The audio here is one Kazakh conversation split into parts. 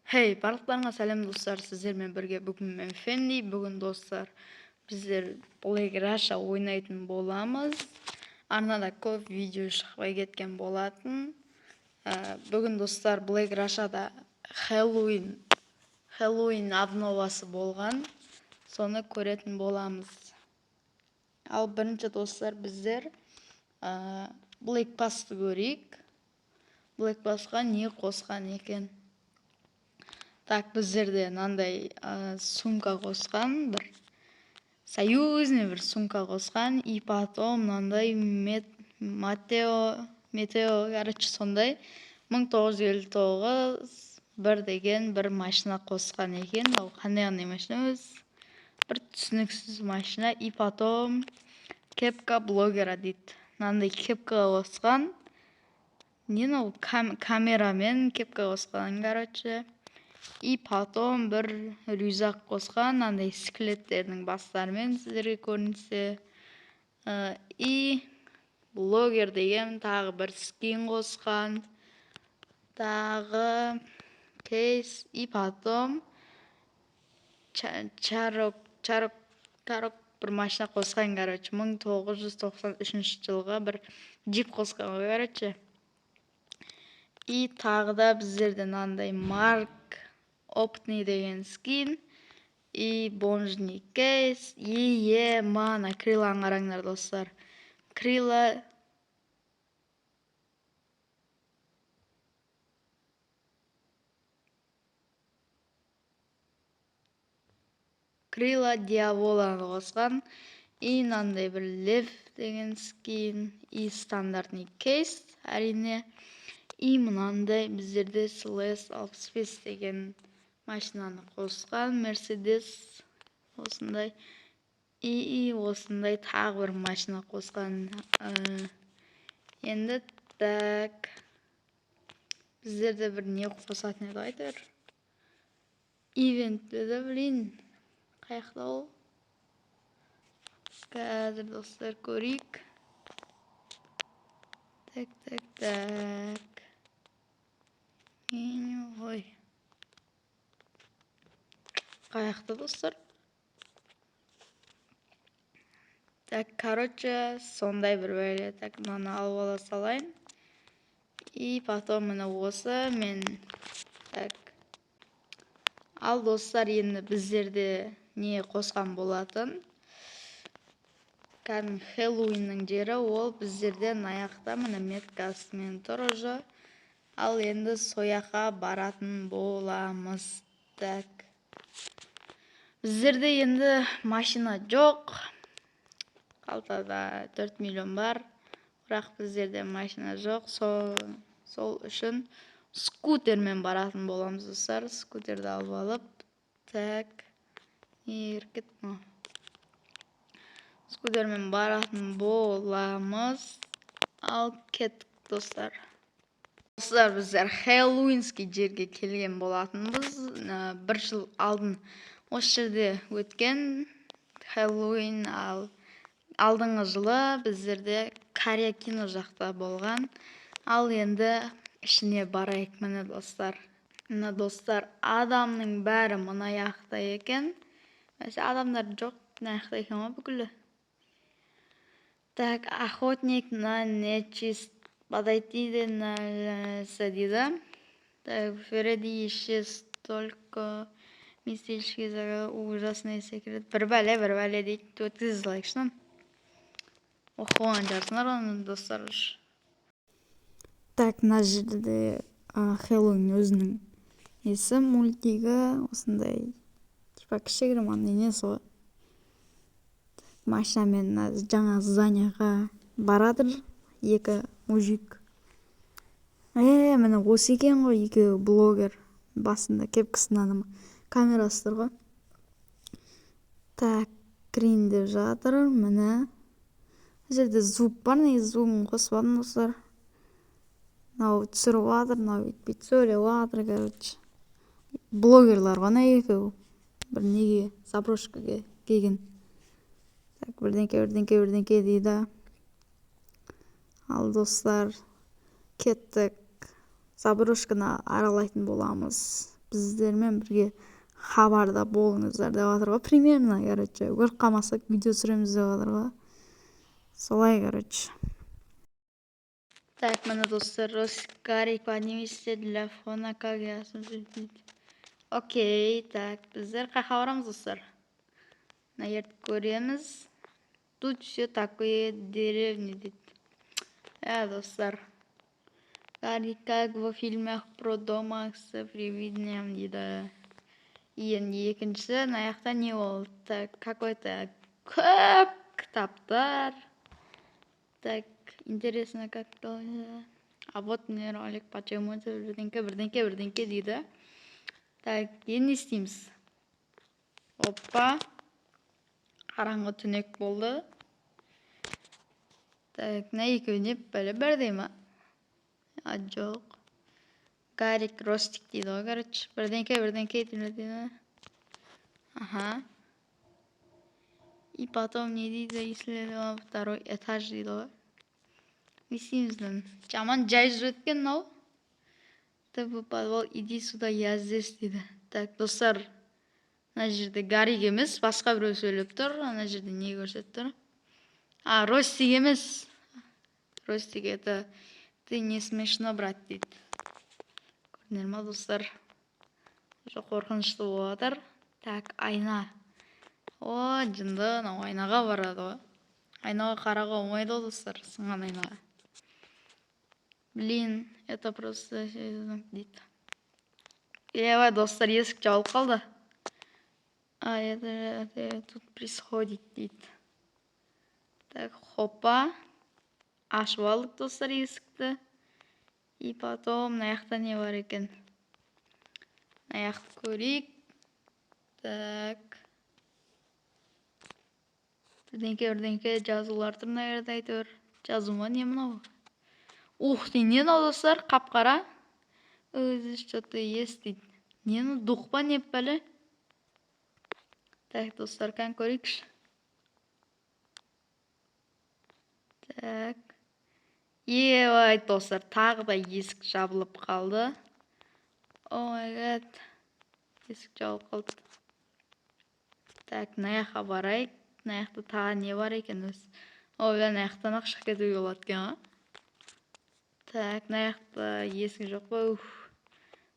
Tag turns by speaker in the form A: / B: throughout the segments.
A: Hey, барлықтарыңа сәлем, достар! Сіздермен бірге бүгін мен, Фенди. Бүгін, достар, біздер Black Russia ойнайтын боламыз. Арнада көп видео шықпай кеткен болатын. Бүгін, достар, Black Russia'да Хэллоуин обновасы болған. Соны көретін боламыз. Ал бірінші, достар, біздер Black Pass'ты көрейік. Black Pass'қа не қосқан екен? Так, біздерде мынандай сумка қосқан, бір союзный бір сумка қосқан, и потом мынандай Матео, Метео, короче, сондай 1959 бір деген бір машина қосқан екен. Ол қандай машина өзі? Бір түсініксіз машина. И потом кепка блогера дейді. Мынандай кепка қосқан. Не мынау, камерамен кепка қосқан, короче. И потом бір рюкзак қосқан, мынандай скелеттердің бастарымен, сіздерге көрінсе. И блогер деген тағы бір скин қосқан. Тағы кейс, и потом чарок, чарок, чарок бір машина қосқан, короче, 1993 жылғы бір джип қосқан ғой, короче. И тағы да біздерде мынандай Марк Опытный деген скин и бомжный кейс. И ема, крыланы қараңдар, достар. Крила дьяволаны қосқан. И мынандай бір лев деген скин и стандартный кейс, әрине. И мынандай біздерде SLS 65 деген машинаны қосқан, Мерседес осындай. И осындай тағы бір машина қосқан. Енді так, біздерде бір не қосатын еді әйтеуір. Ивент деді, блин. Қаяқта ол? Қазір, достар, көрейік. Так, так, так. Ой. Қаяқта, достар? Так, короче, сондай бір бәле. Так, мынаны алып ала салайын. И потом міне осы мен, так. Ал, достар, енді біздерде не қосқан болатын? Кәдімгі Хэллоуиннің жері ол біздерде мына міне меткасымен тұр уже. Ал енді сояққа баратын боламыз. Так. Біздерде енді машина жоқ. Қалтада 4 миллион бар. Бірақ біздерде машина жоқ. Сол үшін скутермен баратын боламыз, достар. Скутерді алып алып. Так. Еркет. Скутермен баратын боламыз. Ал кеттік, достар. Достар, біздер хэллоуинский жерге келген болатынбыз. Бір жыл алдын осы жерде өткен Хэллоуин, ал алдыңғы жылы біздерде Карякино жақта болған. Ал енді ішіне барайық, міне, достар. Міне, достар, адамның бәрі мына жақта екен. Мәсе, адамдар жоқ, мына жақта екен ғой бүкілі. Так, охотник на нечисть подойти на дейді. Так, Фредди исчез, только мистический ужасный секрет. Бір бәле, бір бәле дейді. Өткізе салайықшы мынаны. Оқыған шығарсыңдар оны, достар. Так, мына жерде Хэллоуин өзінің несі, мультигі осындай, типа кішігірім андай несі ғой. Машинамен мына жаңа зданияға баратыр екі мужик. Міне, осы екен ғой, екеуі блогер. Басында кепкасында ана камерасы тұр ғой. Так, кірейін деп жатыр, міне. Мына жерде звук бар, негізі звугын қоспадым, достар. Мынау түсіріп жатыр, мынау бүйтіп сөйлеп жатыр, короче. Блогерлар ғой ана екеуі. Бір неге заброшкаға келген. Так, бірдеңке, бірдеңке, бірдеңке дейді. Ал, достар, кеттік. Заброшканы аралайтын боламыз. Біздермен бірге хабарда болыңыздар деп жатыр ғой примерно, короче. Өліп қалмасақ, видео түсіреміз деп жатыр ғой. Солай, короче. Так, міне, достар, Гарик, поднимись для фона, как я. Окей, так, біздер қаяққа барамыз, достар? Мына жерді көреміз. Тут все такое деревня дейді. Ә, достар. Гарик, как в фильмах про домах с привидением дейді. Енді екіншісі, мына жақта не болды? Так, какой-то көп кітаптар. Так, интересно, как а вот мне ролик почему то бірдеңке, бірдеңке, бірдеңке дейді. Так, енді не істейміз? Опа. Қараңғы түнек болды. Так, мына екеуі не бәле, бірдей ма? А, жоқ. Гарик, Ростик дейді ғой, короче. Бірдеңке, бірдеңке дейді. Ага. И потом не дейді, исследовал второй этаж дейді ғой. Не істейміз мынаны? Жаман жай жүреді екен мынау. Ты в подвал, иди сюда, я здесь дейді. Так, достар, мына жерде Гарик емес, басқа біреу сөйлеп тұр. Ана жерде не көрсетіп тұр? А, Ростик емес. Ростик, это ты не смешно, брат, дейді. Көрдіңдер ма, достар? Уже қорқынышты болып жатыр. Так, айна. О, жынды, мынау айнаға барады ғой. Айнаға қарауға болмайды ғой, достар, сынған айнаға. Блин, это просто дейді. Ебай, достар, есік жабылып қалды. А, это тут происходит дейді. Так, хопа. Ашып алдық, достар, есікті. И потом мына жақта не бар екен? Мына жақты көрейік. Так. Бірдеңке, бірдеңке жазулар тұр мына жерде әйтеуір. Жазу ма, не мынау? Ух ты, не мынау, достар? Қап-қара. Здесь что-то есть дейді. Не мынау, дух па, не бәле? Так, достар, кән көрейікші. Так. Ебай, достар, тағы да есік жабылып қалды. Oh my God. Есік жабылып қалды. Так, мына жаққа барайық. Мына жақта тағы не бар екен өзі? О, мына жақтан ақ шығып кетуге болады екен ғой. Так, мына жақта есік жоқ па? Уф.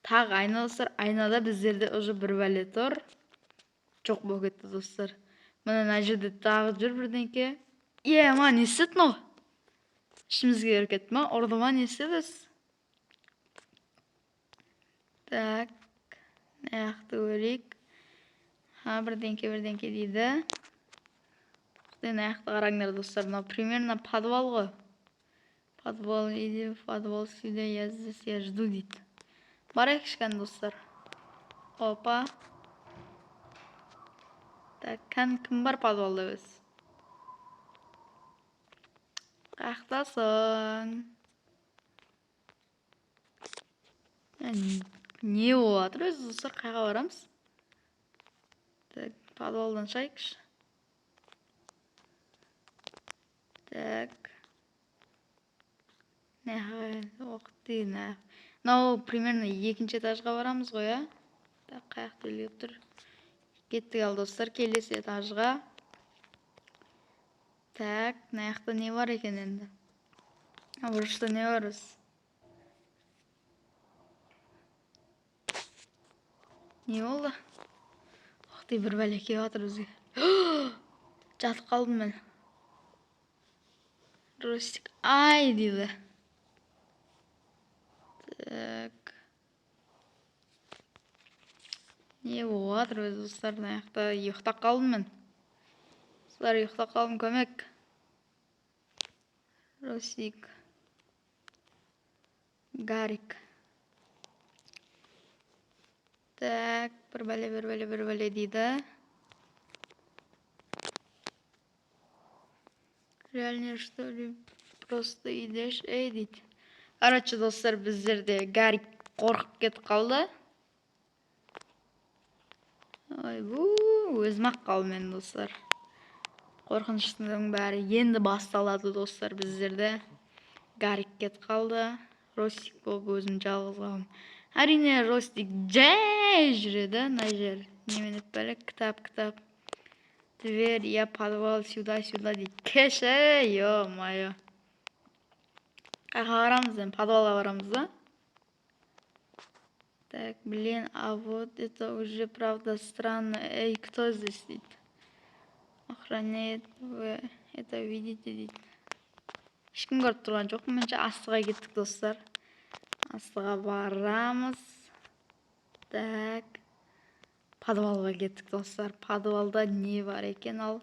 A: Тағы айна, достар. Айнада біздерде уже бір бәле тұр. Жоқ болып кетті, достар. Міне, мына жерде тағы жүр бірдеңке. Е, ма, не істеді мынау? Ішімізге кіріп кетті ма? Ұрды ма, не істеді өзі? Так, мына жақты көрейік. Ха, бірдеңке, бірдеңке дейді. Мына жақты қараңдар, достар. Мынау примерно подвал ғой. Подвал, иди в подвал сюда, я здесь, я жду дейді. Барайықшы, кәне, достар. Опа. Так, кән, кім бар подвалда өзі? Қаяқтасың? Не болып жатыр өзі, достар? Қайға барамыз? Так, подвалдан шығайықшы. Так. Ух ты, мынау примерно екінші этажға барамыз ғой, ә? Так, қаяқта белгілеп тұр? Кеттік ал, достар, келесі этажға. Так, мына жақта не бар екен енді? Бұрышта не бар өзі? Не болды? Ух ты, бір бәле келіп жатыр бізге. Жатып қалдым мен. Ростик, ай дейді. Так. Не болып жатыр өзі, достар? Мына жақта ұйықтап қалдым мен. Достар, ұйықтап қалдым, көмек. Ростик. Гарик. Так, бір бәле, бір бәле, бір бәле дейді. Реально, что ли, просто идешь, эй дейді. Короче, достар, біздерде Гарик қорқып кетіп қалды. Ойбу, өзім ақ қалдым мен, достар. Қорқыныштың бәрі енді басталады, достар, біздерде. Гарик кетіп қалды. Ростик болып өзім жалғыз қалдым. Әрине, Ростик жай жүреді. Мына жер немене бәле? Кітап, кітап. Дверь, я подвал, сюда, сюда дейді. Кеші, ё-моё. Қайға барамыз енді? Подвалға барамыз да. Так, блин, а вот это уже правда странно. Эй, кто здесь дейді? Охраняет, вы это видите дейді. Ешкім көріп тұрған жоқ. Меніңше, астыға кеттік, достар. Астыға барамыз. Так. Подвалға кеттік, достар. Подвалда не бар екен ал?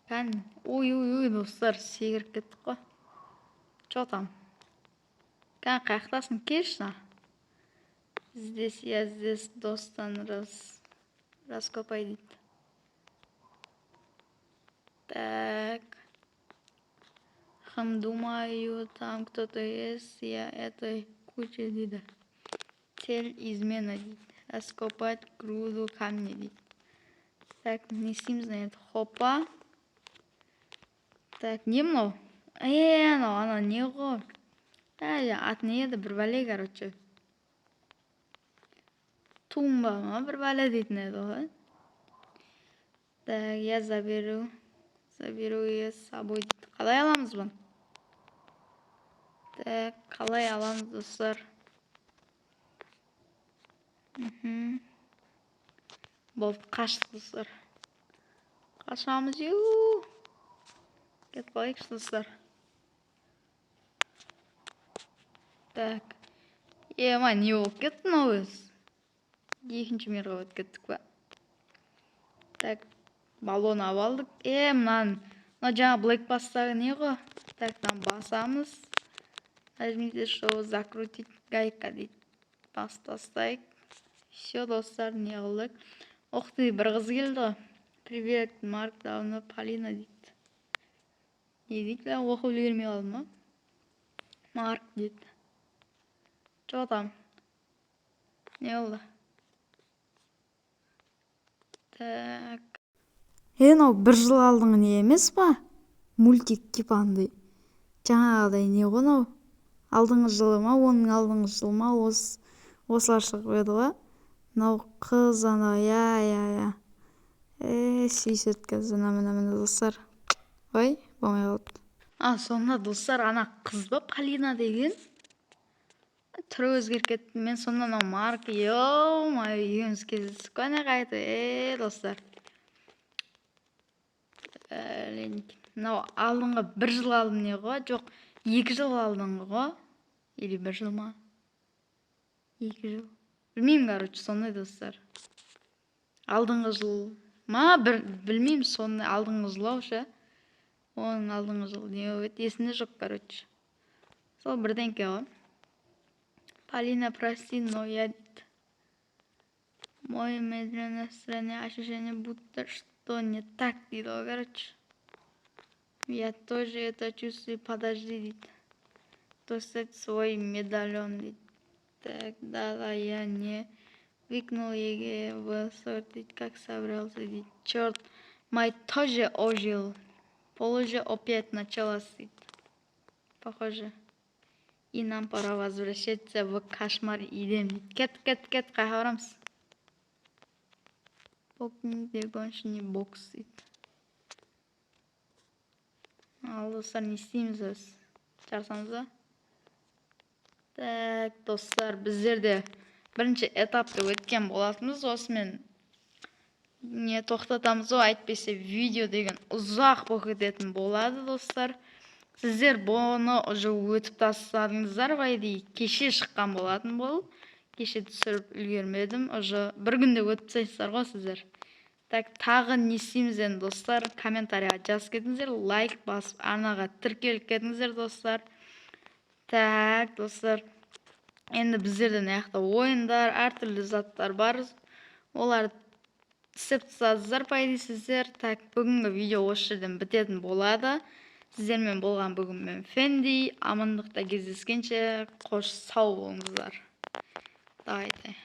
A: Кән, ой, ой, ой, достар, секіріп кеттік қой. Чё там? Кән, қаяқтасың? Келші. Здесь, я здесь, достан раскопай дейді. Так. Хм, думаю, там кто-то есть. Я этой куче дейді. Цель измена дейді. Раскопать груду камня дейді. Так, не істейміз енді? Хопа. Так, не мынау? Е, анау, ана не ғой? Әй, аты не еді? Бір бәле, короче. Тумба ма, бір бәле дейтін еді ғой. Так, я заберу ее с собой дейді. Қалай аламыз бұны? Так, қалай аламыз, достар? Мхм. Болды, қаштық, достар. Қашамыз, ю. Кетіп қалайықшы, достар. Так. Ема, не болып кетті мынау өзі? Екінші мирға өтіп кеттік па? Так, баллон алып алдық. Е, мынаны, мынау жаңа Блэк Пасстағы не ғой? Так, мынаны басамыз. Нажмите, чтобы закрутить гайка дейді. Басып тастайық. Все, достар, не қылдық? Ох ты, бір қыз келді ғой. Привет, Марк, давно Полина дейді. Не дейді? Оқып үлгермей қалдым ба? Марк дейді. Чё там? Не болды? Так. Е, мынау бір жыл алдыңғы не емес па? Мультик типа андай. Жаңағыдай не ғой мынау? Алдыңғы жылы ма, оның алдыңғы жылы ма, осылар шығып еді ғой. Мынау қыз анау, иә, иә, иә. Е, сүйіседі қазір, мына, міне, міне, достар. Ой, болмай қалды. А, сонда, достар, ана қыз ба Полина деген? Түрі өзгеріп кетті. Мен сонда анау Марк, ё-моё, екеуміз кездестік қой ана қайтып. Е, достар. Мынау алдыңғы бір жыл алдын не ғой? Жоқ, 2 жыл алдыңғы ғой. Или бір жыл ма? 2 жыл. Білмеймін, короче, сондай, достар. Алдыңғы жыл ма, бір білмеймін, сондай алдыңғы жыл ау ше. Оның алдыңғы жыл не болып еді, есімде жоқ, короче. Сол бірдеңке ғой. Полина, прости, но я дейді. Мой медленное настроение, ощущение, будто что не так дейді ғой, короче. Я тоже это чувствую, подожди дейді. Достать свой медальон дейді. Так, да, да, я не выкинул еге в дейді, как собрался дейді. Черт, май тоже ожил. Положи опять началось дейді. Похоже. И нам пора возвращаться в кошмар идем дейді. Кет, кет, кет, қайға барамыз? Гоночный бокс дейді. Ал, достар, не істейміз біз? Жарысамыз ба? Так, достар, біздер де бірінші этапты өткен болатынбыз. Осымен не тоқтатамыз ғой, әйтпесе видео деген ұзақ болып кететін болады, достар. Сіздер бұны уже өтіп тастадыңыздар, по идее, кеше шыққан болатын бұл. Кеше түсіріп үлгермедім, уже бір күнде өтіп тастайсыздар ғой сіздер. Так, тағы не істейміз енді, достар? Комментарийға жазып кетіңіздер, лайк басып, арнаға тіркеліп кетіңіздер, достар. Так, достар, енді біздерде мына жақта ойындар, әртүрлі заттар бар. Оларды істеп тастадыңыздар, по идее, сіздер. Так, бүгінгі видео осы жерден бітетін болады. Сіздермен болған бүгін мен, Фенди. Амандықта кездескенше, қош сау болыңыздар. Давайте.